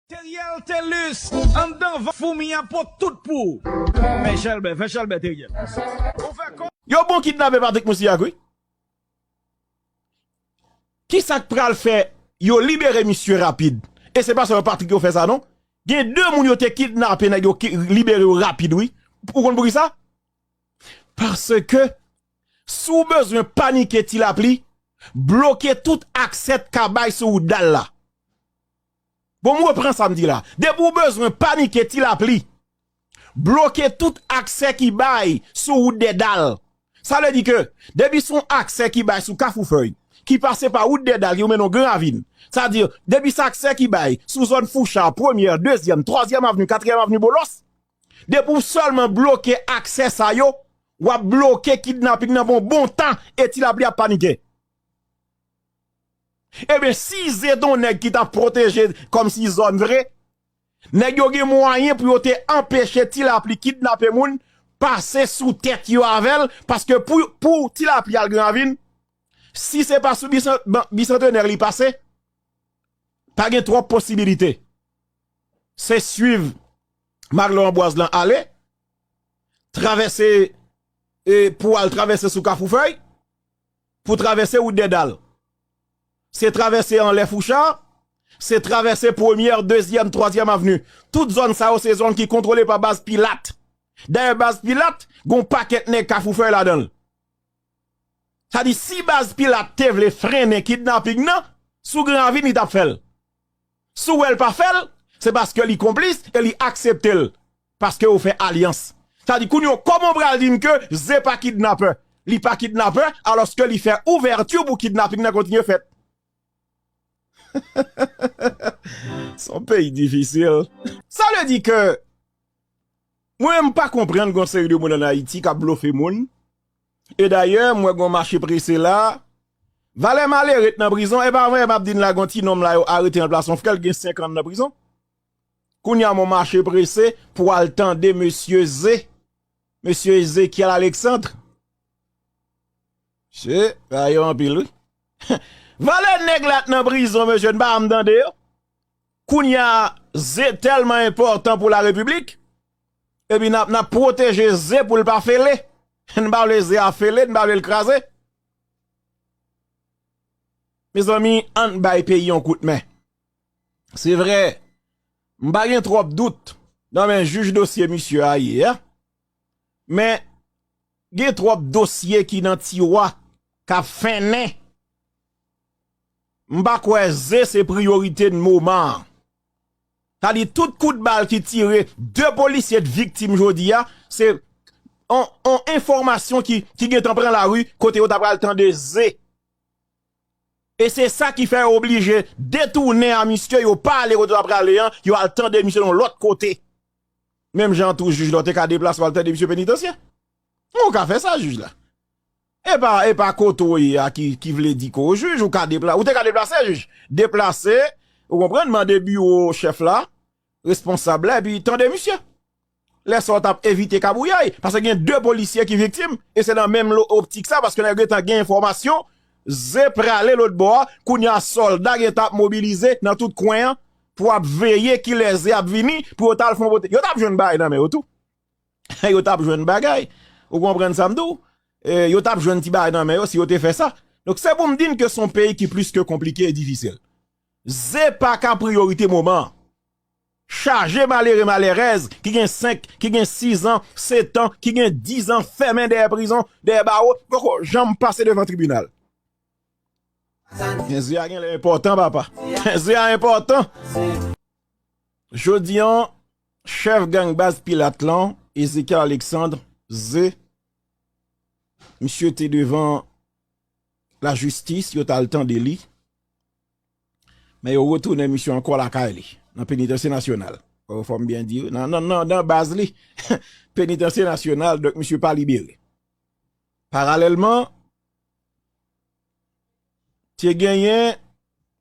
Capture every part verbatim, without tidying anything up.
Teriel Telus, anndan van foumi a pot tout pou ou. Fè chèlbè, fè chèlbè, Teriel. Ou fè kò. Yo bon kidnape Patrick Moussignac, wi. Kisa k pral fè yo libere misye rapid? E se pa sèlman Patrick yo fè sa, non. Gen de moun yo te kidnape, nèg yo ki-, libere yo rapid, wi. Ou konn poukisa? Paske, si w bezwen panike Ti Lapli, bloke tout aksè k ka bay sou wout dal la. Bon, m repran sa m di la. Depi w bezwen panike Ti Lapli, bloke tout aksè ki bay sou wout dè dal. Sa vle di ke, depi se yon aksè ki bay sou Kafou Fèy, ki pase pa wout dè dal, ki mennen w Gran Ravin. Sa di, depi se aksè ki bay sou zòn Foucha, Premyè, Dezyèm, Twazyèm Avni, Katriyèm Avni, Bolos, depi w sèlman bloke aksè sa yo, w ap bloke kidnaping nan pou yon bon tan e Ti Lapli ap panike. Ebyen, si se te yon nèg ki t ap pwoteje kòmsi zòn vre, nèg yo gen mwayen pou yo te anpeche Ti Lapli kidnape moun, pase sou tèt yo avè l, paske pou, pou Ti Lapli al Gran Ravin, si se pa sou bisan-, ban-, bisantenè li pase, pa gen twòp posibilite. Se swiv Maglò Anbwaz lan ale, travèse, e, pou al travèse sou Kafou Fèy, pou travèse wout dè dal. Se travèse anlè Foucha, se travèse Premyè, Dezyèm, Twazyèm Avni. Tout zòn sa yo, se zòn ki kontwole pa baz Pilat. Dayè, baz Pilat, gon pakèt nèg Kafou Fèy ladan l. Sa di, si baz Pilat te vle frennen kidnaping nan, sou Gran Ravin li t ap fè l. Si w wè l pa fè l, se paske li konplis e li aksepte l. Paske yo fè alyans. Sa di, kounye a, kòman w pral di m ke Ze pa kidnapè? Li pa kidnapè, alòske li fè ouvèti pou kidnaping nan kontinye fèt. Se yon peyi difisil. Sa vle di ke mwen menm m pa konprann gon seri de moun ann Ayiti k ap blofe moun. E dayè, m wè gon mache prese la. Valè malere t nan prizon, e pa vre, m ap di n la, gon ti nonm la yo arete nan plas yon frè l gen senk an nan prizon. Kounye a, m wè yon mache prese pou al tande mesye Ze. Mesye Ezekiel Alexandre. Mesye, bagay yo anpil, wi. Valè nèg la t nan prizon, mesye, n pa janm tande yo. Kounye a, Ze tèlman enpòtan pou larepiblik, epi n ap, n ap pwoteje Ze pou l pa fele. N pa vle Ze a fele, n pa vle l kraze. Mezanmi, ann bay peyi yon kout men. Se vre, m pa gen twòp dout nan men jij dosye misye a ye a, men gen twòp dosye ki nan tiwa k ap fennen. M pa kwè Ze se priyorite n moman an. Sa di tout kout bal ki tire, de polisye t viktim jodi a, se on, on enfòmasyon ki, ki gentan pran lari kote yo ta pral tande Ze. E se sa ki fè yo oblije detounen a misye, yo pa ale kote yo ta prale an, yo al tande misye nan yon lòt kote. Menm jan tou jij la, w te ka deplase w al tande misye penitansye. Ou ka fè sa, jij la. E pa, e pa kote w ye a ki, ki vle di ke w jij, ou ka depla-, ou te ka deplase, jij. Deplase, ou konprann, mande biwo chèf la, responsab la, epi tande misye. Lè sa w t ap evite kabouyay, paske gen de polisye ki viktim, e se nan menm lo-, optik sa, paske nèg yo gentan gen enfòmasyon, Ze prale lòt bò a, kounye a sòlda gentan ap mobilize nan tout kwen an, pou ap veye kilè Ze ap vini, pou yo t al fè yon pote. Yo t ap jwenn bagay nan men yo tou. Yo t ap jwenn bagay. Ou konprann sa m di w? E, yo t ap jwenn ti bagay nan men yo si yo te fè sa. Donk, se pou m di n ke se yon peyi ki plis ke konplike e difisil. Ze pa ka priyorite moman an. Chaje malere, malerèz ki gen senk, ki gen sis an, sèt an, ki gen diz an fèmen dèyè prizon, dèyè bawo, poko janm pase devan tribinal. Ze a genlè enpòtan, papa. Ze a enpòtan. Jodi an, chèf gang baz Pilat lan, Ezekiel Alexandre, Ze, misye te devan lajistis, yo t al tande li. Men yo retounen misye ankò lakay li, nan penitansye nasyonal. Fò, fò m byen di, nan, nan, nan, nan baz li, penitansye nasyonal, donk misye pa libere. Paralèlman, te genyen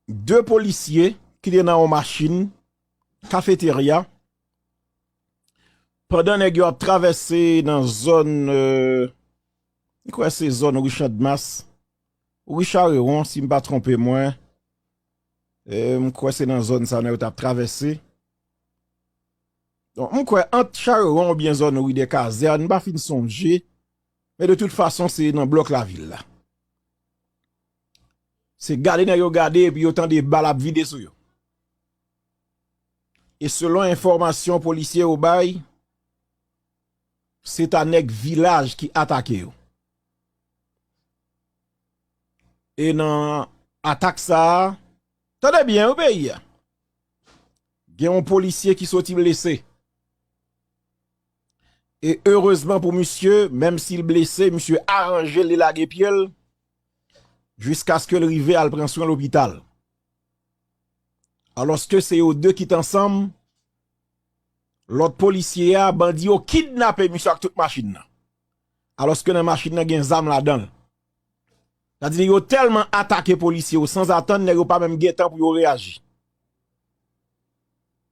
de polisye ki te nan yon machin kafeterya, pandan nèg yo ap travèse nan zòn, euh, m kwè se zòn Richard Mas, Richard Héron, si m pa twonpe mwen. E, m kwè se nan zòn sa nèg yo t ap travèse. Donk, m kwè ant Chareroi oubyen zòn Rue des Casernes, m pa fin sonje, men de tout fason, se nan blòk lavil la. Se gade nèg yo gade epi yo tande bal ap vide sou yo. E selon enfòmasyon polisye yo bay, se ta nèg Vilaj ki atake yo. E nan atak sa a, tande byen, wi, peyi a. Gen yon polisye ki soti blese. E erezman pou misye, menm si l blese, misye aranje l, li lage pye l, jiskaske l rive al pran swen lopital. Alòske se yo de ki t ansanm, lòt polisye a, bandi yo kidnape misye ak tout machin nan. Alòske nan machin nan gen zam ladan l. Sa di yo tèlman atake polisye yo sanzatann, nèg yo pa menm gen tan pou yo reyaji.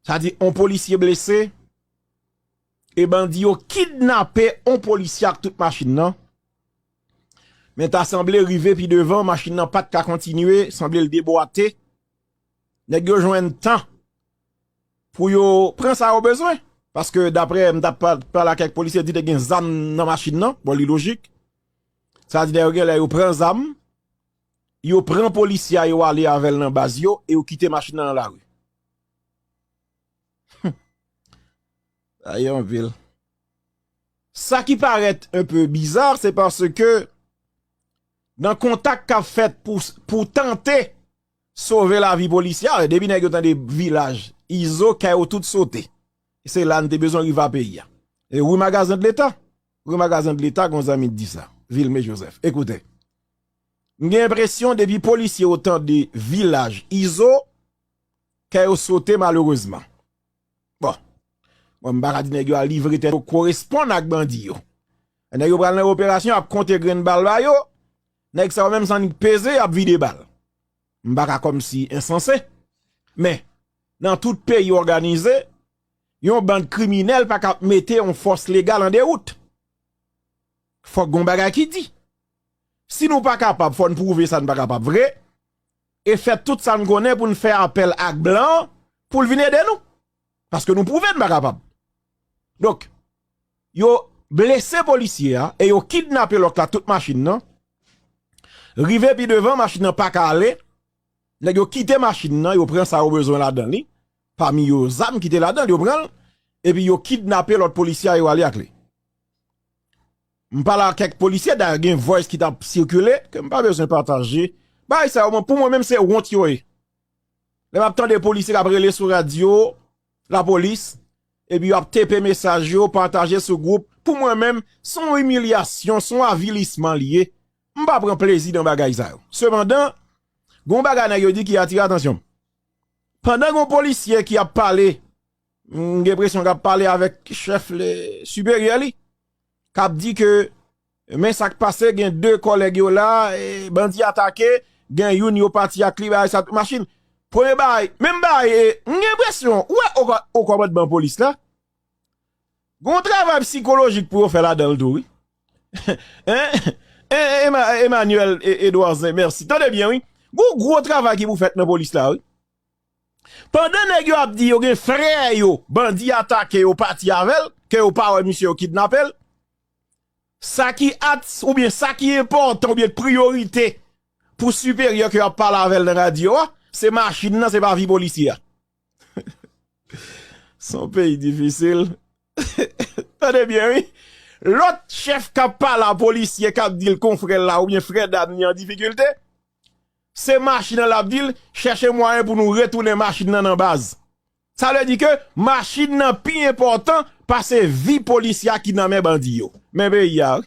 Sa di, on polisye blese, e bandi yo kidnape on polisye ak tout machin nan. Men ta sanble rive pi devan, machin nan pa t ka kontinye, sanble l debwate. Nèg yo jwenn tan pou yo pran sa yo bezwen. Paske daprè m t ap pa-, pale ak kèk polisye, di te gen zam nan machin nan. Bon, li lojik. Sa di nèg yo gen lè yo pran zam, yo pran polisye a, yo ale avè l nan baz yo e yo kite machin nan nan lari. Sa ye anpil. Sa ki parèt un peu bizarre, se paske nan kontak k ap fèt pou, pou tante sove lavi polisye a, depi nèg yo tande Vilaj, Izo, kay yo tout sote. Se la n te bezwen rive a peyi a. E ri Magazen de Leta, ri Magazen de Leta, gon zanmi t di sa, Vilme Joseph. Ekoute, m gen enpresyon depi polisye yo tande Vilaj, Izo, kay yo sote malerezman. Bon. Bon, m pa ka di nèg yo al livre tèt yo koresponn ak bandi yo. Nèg yo pral nan operasyon, ap konte grenn bal ba yo. Nèg sa yo menm san nik peze, y ap vide bal. M pa ka kòmsi ensanse. Men, nan tout peyi òganize, yon bann kriminèl pa ka mete yon fòs legal an dewout. Fòk gon bagay ki di. Si nou pa kapab, fò n pwouve sa n pa kapab vre, e fè tout sa n konnen pou n fè apèl ak blan an pou l vin ede nou. Paske nou pwouve n pa kapab. Donk, yo blese polisye a e yo kidnape lòt la tout machin nan. Rive pi devan, machin nan pa ka ale. Nèg yo kite machin nan, yo pran sa yo bezwen ladan li. Pami yo, zam ki te ladan l, yo pran l. Epi yo kidnape lòt polisye a, yo ale ak li. M pale ak kèk polisye, dayè gen voice ki t ap sikile, ke m pa bezwen pataje. Bagay sa yo, mwen, pou mwen menm, se wont yo ye. Lè m ap tande polisye k ap rele sou radyo, lapolis, epi yo ap tepe mesaj yo, pataje sou gwoup, pou mwen menm, se yon imilyasyon, se yon avilisman li ye. M pa pran plezi nan bagay sa yo. Sepandan, gon bagay nèg yo di ki atire atansyon m. Pandan gon polisye ki ap pale, m gen enpresyon k ap pale avèk chèf le siperyè li, k ap di ke men sa k pase, gen de kòlèg yo la, e, bandi atake, gen youn yo pati ak li, bagay sa, tout machin. Premye bagay, menm bagay, e, m gen enpresyon, ou wè o, o kòmandman polis la, gon travay sikolojik pou yo fè ladan l tou, wi. Hein? Hein, Emma-, Emmanuel e-, Edouard Zen, mèsi. Tande byen, wi. Gon gwo travay ki pou fèt nan polis la, wi. Pandan nèg yo ap di yo gen frè yo, bandi atake yo pati avè l, ke yo pa wè misye yo kidnape l, sa ki at, oubyen sa ki enpòtan, oubyen priyorite pou siperyè ke yo ap pale avè l nan radyo a, se machin nan, se pa vi polisye a. Se yon peyi difisil. Tande byen, wi. Lòt chèf k ap pale a polisye k ap di l konfrè l la oubyen frè dam li an difikilte, se machin nan l ap di l, chèche mwayen pou nou retounen machin nan nan baz. Sa vle di ke machin nan pi enpòtan pase vi polisye a ki nan men bandi yo. Men peyi a, wi.